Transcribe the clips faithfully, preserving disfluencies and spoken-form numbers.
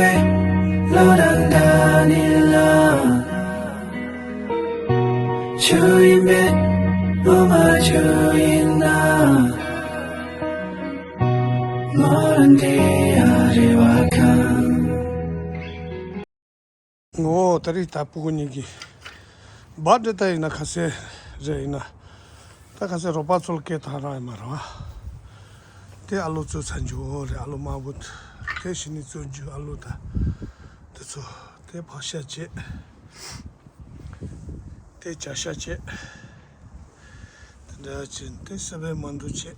ལོ་དང་ཟླ་ནི་ལ། ཆུ་ཡིན་པས་ལོ་མ་ཆུ་ཡིན་ན། ངོ་རང་འདྲེ་ཡ་རེ་བ་ཁང་། ངོ་ད་རེས་ད་ཕྲུ་གུ་གཉིས་ཀྱི་བར་ཌེ་ད་ཡིན་ན་ཁ་སེ་རེད། ཡིན་ན་ད་ཁ་སེ་རོགས་པ་ཚོ་ལ་སྐད་བཏང་ར་ཡིན་མ་རེད་བ། དེ་ཨ་ལོ་ཚོ་ཚ་འཇུ་རེད། ཨ་ལོ་དམར་པོ་དེ་ཞི་ནི་ཚོ་འཇུ་ཨ་ལོ་ད་དེ་ཚོ་དེ་ཕག་ཤ་བྱེད། དེ་བྱ་ཤ་བྱེད། དེ་འདྲ་བྱེད། དེ་སེ་བའི་མ་འདུག་བྱེད།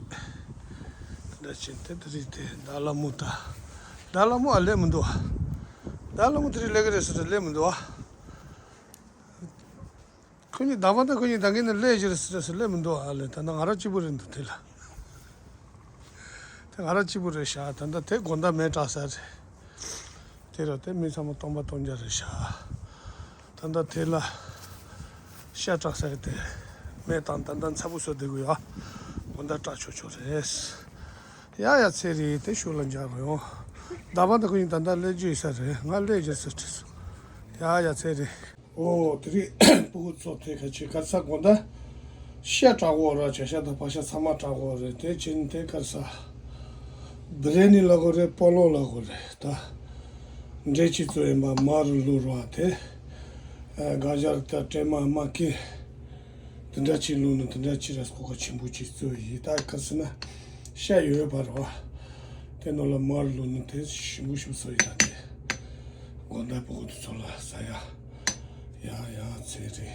དེ་འདྲ་བྱེད། དེ་དེ་རིགས་དེ་ཟླ་ལ་མོ་ད། ཟླ་ལ་མོ་ཨ་ལས་མི་འདུག་བ། ཟླ་ལ་མོ་དེ་རིགས་ལས་ཀ་རེད་ཟེར་ཏེ་ལས་མི་འདུག་བ། ཁོ་གཉིས་ཟླ་བ་དང་ཁོ་གཉིས་ད་གིན་ནས་ལས་ཀྱི་རེད་ཟེར་ཏེ་ལས་མི་འདུག་བ། ཨ་ལས་ད་ནི་ང་རང་གཅིག་པུ་རེད་འདུག་དེ་ལ། དེ་ང་རང་གཅིག་པུ་རེད་ཤག་ད་ལྟ་དེ་དགོང་དག་མེ་སྲེག་ས་རེད། དེ་ར་དེ་མི་ཚང་མ་སྟོང་པ་སྟོང་རྐྱང་རེད་ཤག་ད་ལྟ་དེ་ལ་ཤ་སྲེག་ས་རེད་དེ། མེ་བཏང་། ད་ལྟ་ཚ་པོ་བཟོ་བསྡད་དགོས་ཡ། དགོང་དག་སྲེག་ཆོག་ཆོག་རེད། ཡ་ཡ་ཚེ་རིང་དེ་ཤུགས་ལ་འཇགས་རོགས་ཡོང་། ཟླ་བ་དང་ཁོ་གཉིས་ད་ལྟ་ལས་རྒྱུ་ཡོད་ས་རེད། ང་ལས་རྒྱུ་ཟེར་དྲིས་སོང་། ཡ་ཡ་ཚེ་རིང་། ཨོ་དེ་རིང་ཕྲུ་གུ་ཚོ་དེ་ག་ཅི་ག་ས་དགོང་དག་ཤ་སྲེག་དགོས་ར། བྱ་ཤ་དང་ཕག་ཤ་ཚང་མ་སྲེག་དགོས་རེད། དེ་ཕྱིན་དེ་ག་ས་བི་རི་ཡ་ནི་ལབ་དགོས་རེད། སྤོ་ལོ་ལབ་དགོས་རེད། ད་འབྲས་ཕྱེ་བཙོས་ཡིན་པ་མར་བླུགས་ར། དེ་ཨ་གང་ཞར་ད་སྲན་མ་མ་ཀི་དེ་འདྲ་ཅིག་བླུགས་ནས་དེ་འདྲ་ཅིག་ར་ཁོག་ཁ་ཆེན་པོ་ཅིག་བཙོས་ཡིན། ད་ག་ཟེར་ན་ཤ་ཡོད་པ་རེད་བ། དེ་ནང་ལ་མར་བླུགས་ནས་དེ་ཞིམ་པོ་ཞིག་བཟོ་ཡིན། ད་དེ་དགོང་དག་ཕྲུ་གུ་དེ་ཚོ་ལ་ཟ་ཡ། ཡ་ཡ་ཚེ་རིང་།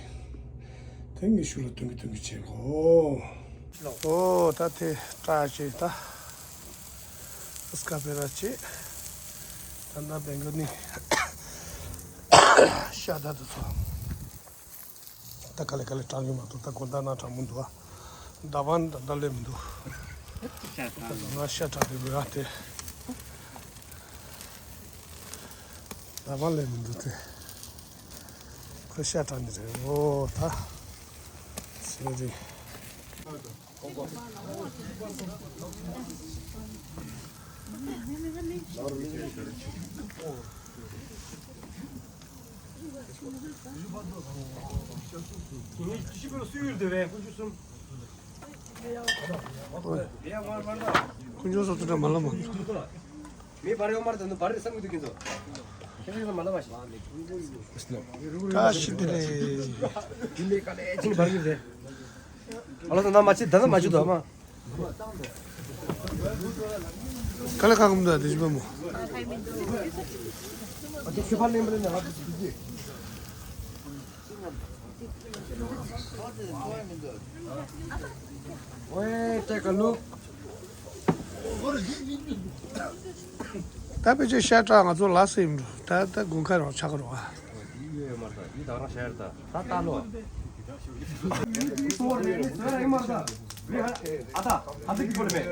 དེ་ངས་ཤུགས་ལ་སྟོན་གི་སྟོན་གི་བྱེད་གོ། ཨོ་ད་དེ་སྲེག་བྱེད། ད་སྐ་པེ་ར་བྱེད། ད་ད་བེང་གི་ནི་ཤ་ད་དེ་ཚོ། ད་ག་ལེ་ག་ལེ་སྲེག་གི་མ་གཏོགས་ད་དགོང་དག་ན་སྲེག་མི་འདུག་ཨ། ཟླ་བ་ད་ལྟ་ལས་མི་འདུག་ང་ཤ་སྲེག་དེ་དགོས་ཨ་དེ། ཟླ་བ་ལས་མི་འདུག་དེ། ཁོ་ཤ་སྲེག་ནི་རེད། ཨོ་ད་ཚེ་རིང་། དཀོན་མཆོག་གསུམ་དུ་འདྲ་མ་ལ་མ། མི་བར་ཡོང་མར་དང་བར་རེ་བསམ་གི་འདུག་ཁྱེད་ཚོ། ཁྱེད་ཚོ་མ་ལ་མ་ཤི། བཀྲ་ཤིས་བདེ་ལེགས། ཡིན་པའི་དཀའ་ལས་ཅིག་བར་གི་རེད། ཨ་ལོ་ད་ན་མ་ཆི་ད་ན་མ་ཆི་དོ་མ། ག་ལེ་ག་གམ་དུ་དེ་ཅི་པ་མོ། ཨ་ཅི་ཤི་ཕ་ལེན་པ་ལེན་ན་ང་ཚོ་ཅི་ཅི། ཝེ་ཊེག་ཨ་ལུག། ད་ཕལ་ཆེར་ཤ་སྲེག་ང་ཚོ་ལ་སེ་ཡིན་འགྲོ། ད་ད་དགུན་ཁ་རང་ཆག་རོགས་ཨ། ཡིད་ཡོད་མ་རེད། ད་ཡིད་ད་རང་ཤ་ཡར་ད་ད་ལྟ་ལོ། ཨ་ད་ཨ་ད་ཀི་པོ་ལ་མེད།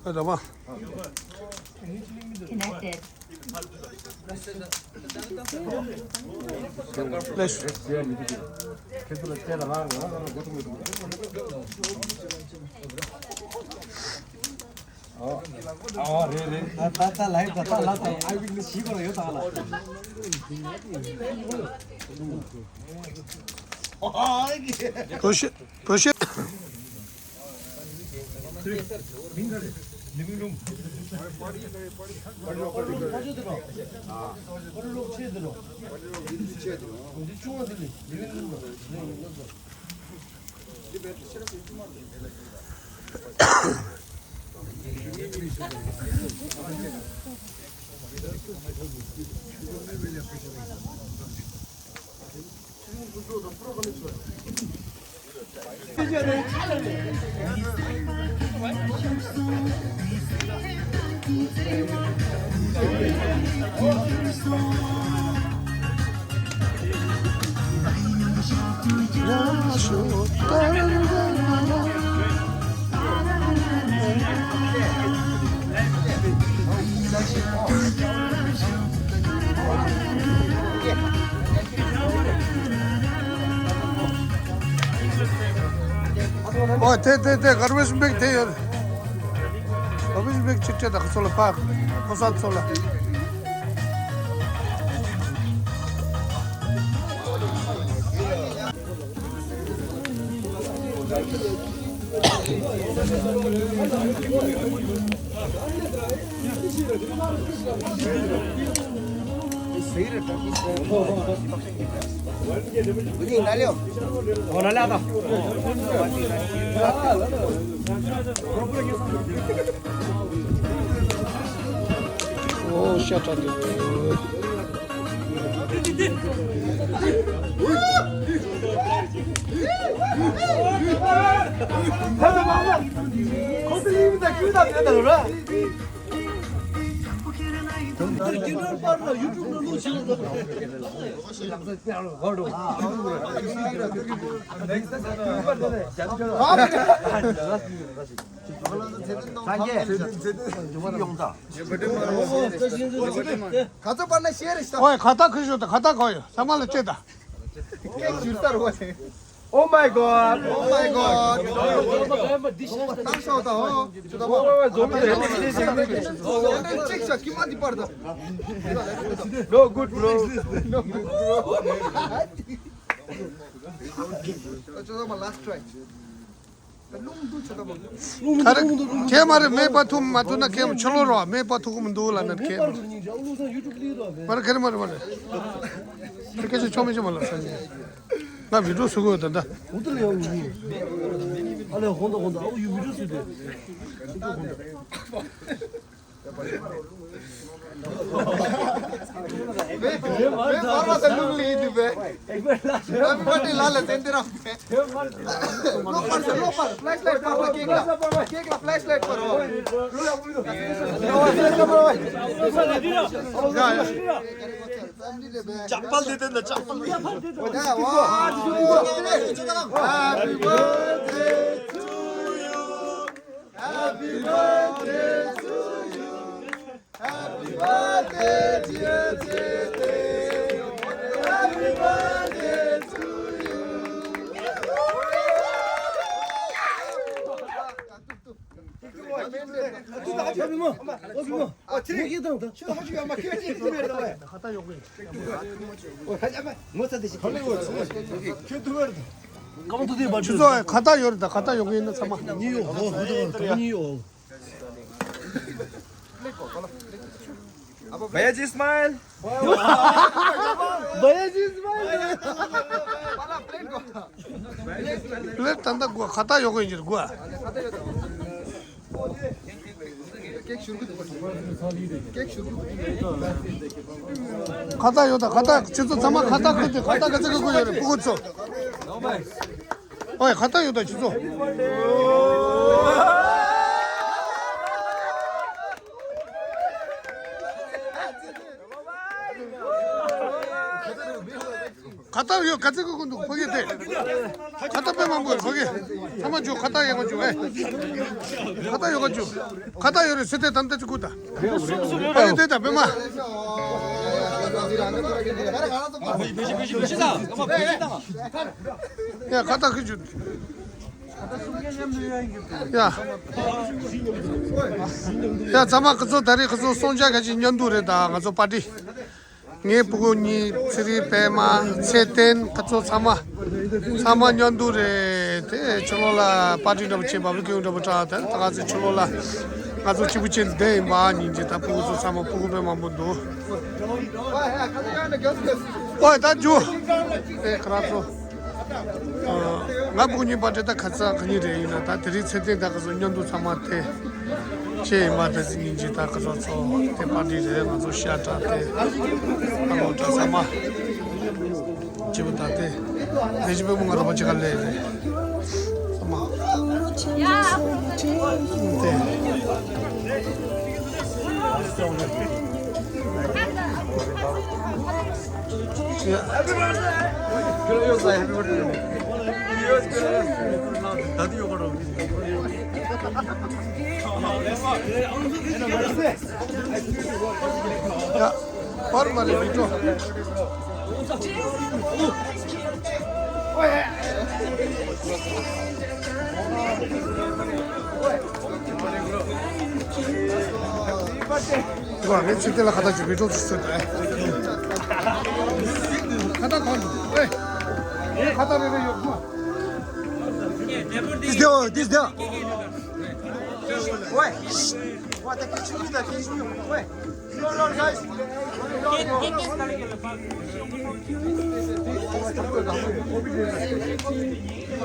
ཨ་ད་མ། Connected. ལེས། ཨ་རེད་རེད། ད་ད་ད་ལའིབ་ད་ད་ལ་ད་ཨའི་ཝི་ནི་ཤི་གོ་ཡོད་ད་ལ། བོ་ཤི། བོ་ཤི། ཨོ་དེ་དེ་དེ་གར་བེཇ་བེག་དེ་ཡོད། གར་བེཇ་བེག་ཅིག་སྤྲད་དང་ཚོ་ལ་ཕར་ཕོ་གསར་ཚོ་ལ། ཨོ་ཤ་ཁྲག་འདུག་ག་ཚོད་པར་ན་ཤེར་ཞིག་ཨོའི་ཁ་ཏ་ཁུ་ཞོ་ད་ཁ་ཏ་གོ་ཡོད་ས་མ་ལ་ཅེ་ད། ཀེག་ཞུ་ས་རོ། Oh my god! Oh my god! ཏང་ཤོ་ད་ཧོ། ཅུ་ད་བ། ཅིག་ཤ་ཀི་མ་དི་པར་ད། No good, bro. No good, bro. ཅུ་ད་བ། Last try. རླུང་འདུག་ཆ་ད་མ། ག་རེ་ཁྱེད་མ་རེད། མེ་པ་ཐུག་མ་ཐུག་ན་ཁྱེད་ཆོ་ལོ་རོ། མེ་པ་ཐུག་གི་མི་འདུག་ལ་ན་ཁྱེད་མ་རེད། ཁྱེད་མ་རེད་མ་རེད། ཁྱེད་ཁྱེད་ཆོ་མི་ཆོ་མ་ལ་ས་ཉེ། ང་བི་ཌིའོ་བཟོ་གི་ཡོད་ད་ད། ཨ་ལེ་ཧོན་ད་ཧོན་ད་ཨ་ཡུ་བི་ཌིའོ་བཟོས་ཏེ། ལོ་པར་ལོ་པར། ཕ་ལེཤ་ལའེཊ་པར་ལ། ཀེག་ལ་ཀེག་ལ་ཕ་ལེཤ་ལའེཊ་པར་རོ། ཡ་ཡ། ཅག་པལ་དེ་དེ་ན་ཅག་པལ། Happy birthday to you. Happy birthday to you. Happy birthday, dear Tete. Happy birthday to you. ཁྱོད་ཚོ་ཁ་བཏགས་ཡོད་རེད་ད། ཁ་བཏགས་ཡོད་ཀྱི་ཡིན་ན་ཚང་མ། གཉིས་ཡོད། ཧོ་ཧོ་ད་གཉིས་ཡོད། Bhaiya ji smile. Bhaiya ji smile. ལེ་ད་ལྟ་དགོས་ཁ་བཏགས་ཡོད་ཀྱི་ཡིན་ཟེར་དགོས། ཁ་བཏགས་ཡོད་ད། ཁ་བཏགས་ཁྱེད་ཚོ་ཚང་མ་ཁ་བཏགས་ཁུར་ཏེ། ཁ་བཏགས་ག་ཚོད་ག་དགོས་ཡོད་རེད་སྤུ་གུ་ཚོ། ཨོའི་ཁ་བཏགས་ཡོད་ད་ཁྱེད་ཚོ། ཁ་བཏགས་ཡོད་ག་ཚོད་ག་དགོས་འདུག་ཕ་གི་དེ། ཁ་བཏགས་དཔེ་མང་པོ་ཡོད་ཕ་གི། ཚང་མ་འཇུ། ཁ་བཏགས་ཡག་པོ་འཇུ་ཨེ། ཁ་བཏགས་ཡག་པོ་འཇུ། ཁ་བཏགས་ཡོད་རེད་ཟེར་ཏེ་ད་ལྟ་ཅིག་སྒུག་ད། ཨ་ཡོད་དེ་ད་པད་མ། ཡ་ཁ་བཏགས་ཁི་འཇུ། ཡ། ཡ་ཚང་མ་ཁི་ཚོ་ད་རེས་ཁི་ཚོ་སོང་ཅག་ག་ཅིག་མཉམ་དུ་རེད། ད་ང་ཚོ་པར་ཊི། ངའི་སྤུ་གུ་གཉིས་ཚེ་རིང་པད་མ་ཚེ་བརྟན་ཁ་ཚོ་ཚང་མ། ཚང་མ་མཉམ་དུ་རེད་དེ། ཕྱི་ལོགས་ལ་པར་ཊི་འདྲ་པོ་བྱས། བར་བི་ཀིའུ་འདྲ་པོ་བཏང་། དེ་ད་ག་ཚོད་ཕྱི་ལོགས་ལ་ང་ཚོ་གཅིག་པུ་བྱས་བསྡད་ཡིན་པ་ཉིན་གཅིག་ད་སྤུ་གུ་ཚོ་ཚང་མ་སྤུ་གུ་དཔེ་མང་པོ་འདུག་ཨོ་ད་འཇུ། ཨེ་ཁ་ར་ཚོ། ང་སྤུ་གུ་གཉིས་པར་ཊི་ད་ཁ་ཚ་ག་ཉིན་རེད། ཡིན་ན་ད་དེ་རིང་ཚེ་བརྟན་ད་ག་ཚོད་མཉམ་དུ་ཚང་མ་དེ། ཆེ་ཡིན་པ་ད་ཚེ་ཉིན་གཅིག་ད་ག་ཚོད་ཚོ་དེ་པར་ཊི་རེད། ང་ཚོ་ཤ་ཁྲག་དེ་ཨ་ལོ་ཁྲག་ཚང་མ་བྱེད་པ་ད་དེ་དེ་བྱེད་པའི་མི་ང་རོ་པ་ཅི་ག་ལས་རེད་ཚང་མ་དེ། ཡ། པར་མ་རེད་མི་འགྲོ། ཡ། ཁྱོད་རང་ཚོ་དེ་ལ་ཁ་བཏགས་ཅིག་བི་ཌིའོ་ཅིག་བཟོས་ཏེ། ཁ་བཏགས་གང་འདུག་ཨེ། ཁ་བཏགས་རེ་རེ་ཡོད་མ། This there, this there. Wait. What the kitchen is the kitchen? Wait. No, no, guys.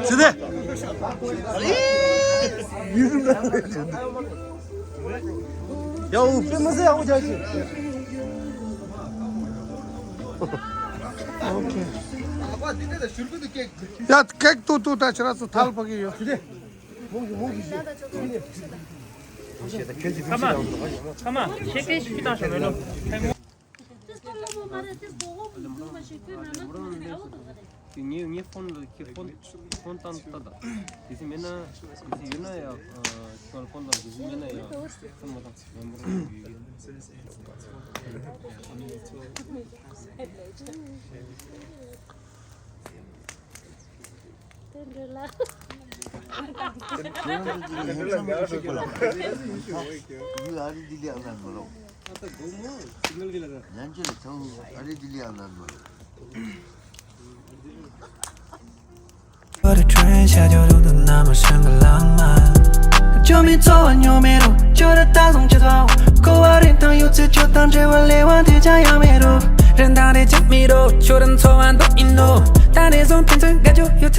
Sit there. ཡ་འུ་དཔེ་མི་སྲིད་ཡག་པོ་རྒྱག་ཤིག་ཡ་ཀེག་ཏུ་ཏུ་ད་ཁྱེད་རང་ཚོ་ཐལ་ཕ་གི་ཡོད། ཁ་མ། ཁ་མ། ཤེས་ཀེ་ཤིག་བཏང་ཤོག་མེ་ལོ། ཏིས་ཏོ་ལོ་མོ་མ་རེད། ཏིས་གོ་གོ་མི་འདུག་པ་ཞིག་ཁྱོད་ན་ན་ཁྱོད་ན་འདྲ་བོ་འདུག་ག་རེད། དེ་ངའི་ངའི་ཕོན་ལ་ཁྱེད་ཕོན་ཕོན་བཏང་ལྟ་ད། དེ་སྲིད་མེད་ན་དེ་སྲིད་ཡོད་ན་ཡ། ཁྱོད་ལ་ཕོན་བཏང་དེ་སྲིད་མེད་ན་ཡ། ཕོན་མ་བཏང་མེ་མོ་རང་ཡོད་ཡོད། དེ་འདྲ་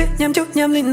ལ།